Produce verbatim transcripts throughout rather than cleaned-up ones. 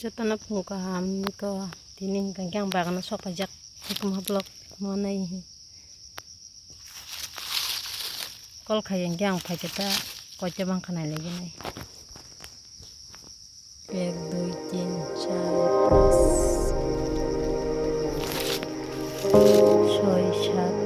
Jotono phung kaham ko tini hwnkhe ang bagano sok paijak. Hikma vlog manai hi. Call khai hwnkhe ang phaikhe ta koita bangkha nai laibi nai. Ek, dui, tin, char, panch, choi, sat.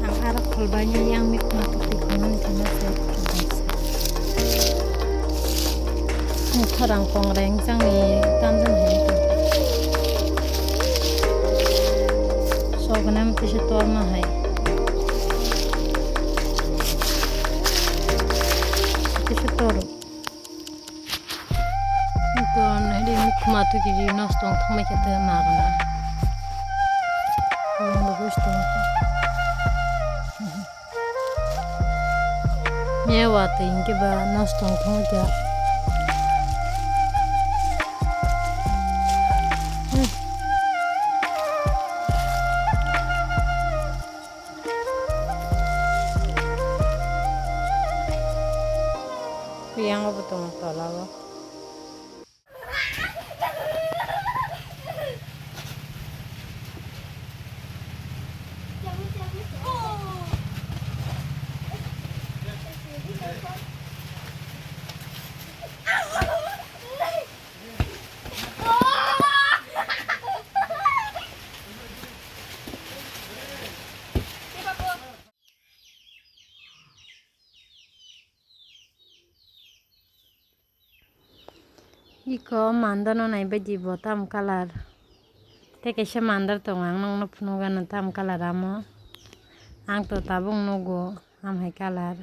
Ang aro kholbaini yang mikma twi khonani thangna se khorang kongreng changni tamjani hai. Sognam tisa torma hai. Tisa toru. Ito nahidi mikma twi kiri nosto wng thangbai khe tei magana. Yang bagus tong. Mewa twi hwnkhe ba nosto wng thangbai khe. Yang bo tongo tola o. Iko mandano naibaidi bo tam colour. Tei kaisa mandar tongo, ang nokno phunukgano tam colour amo. Ang to tabuk nugo, amhai colour.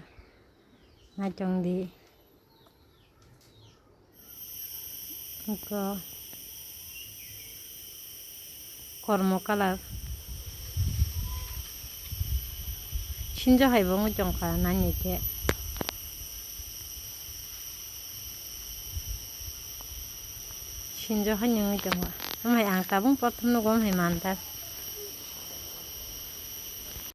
Naitongdi. Iko kormo colour. Sinjo hai bo wngwi tongkha nani khe. Sinjo hai wngwi tongo. Amhai ang tabuk prothom nugo amhai mandar.